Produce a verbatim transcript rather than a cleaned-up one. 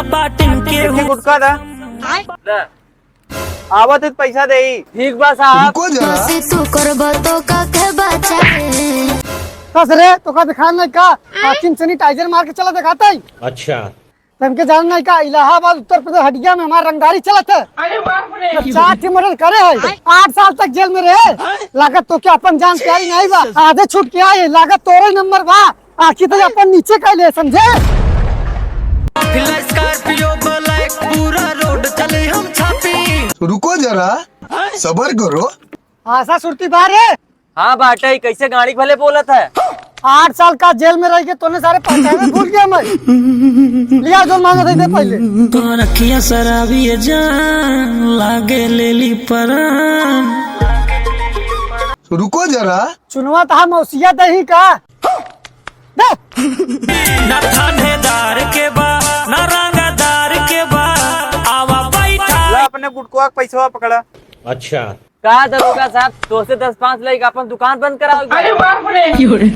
बाटिन के गुटखा दा। दा। आवत है त पैसा देई। ठीक बा साहब। रुको जरा। से तू करबो तो का के बचाए। कस रे, तोका दिखान नहीं का? हाकिम sanitizer मार के चला दिखाता है। अच्छा। तुमके जान नहीं का, इलाहाबाद उत्तर प्रदेश हटिया में हमार रंगदारी चलत है। अरे बाप रे। तो चार ठे murder करे है, आठ साल तक जेल में रहे। लागत तोके अपन जान प्यारी नहीं बा, आधे छूट के आए, लागत तोरे number बा। आखिर तो अपन नीचे कर ले, समझे? Scorpio black पूरा road चले हम छापी। रुको जरा, सबर करो। आशा सुरती बारे। हाँ बाटे, कैसे गाड़ी भले बोलत है? आठ साल का जेल में रह के तोने सारे पहचाने भूल गया मैं। लिया जो मांगा था दे पहले। तोर अखिया शराबी है जान, लागे लेली परान। रुको जरा। चुनवा तहा मौसिया दही का। दे। ना थानेदार के बा, ना रंगदार के बा, आवा बैठा। ला अपने गुटकुआ के पैसवा पकड़ा। अच्छा। का दरोगा साहब, तोसे दस पाँच लइके अपन दुकान बंद कराओ। अरे बाप रे।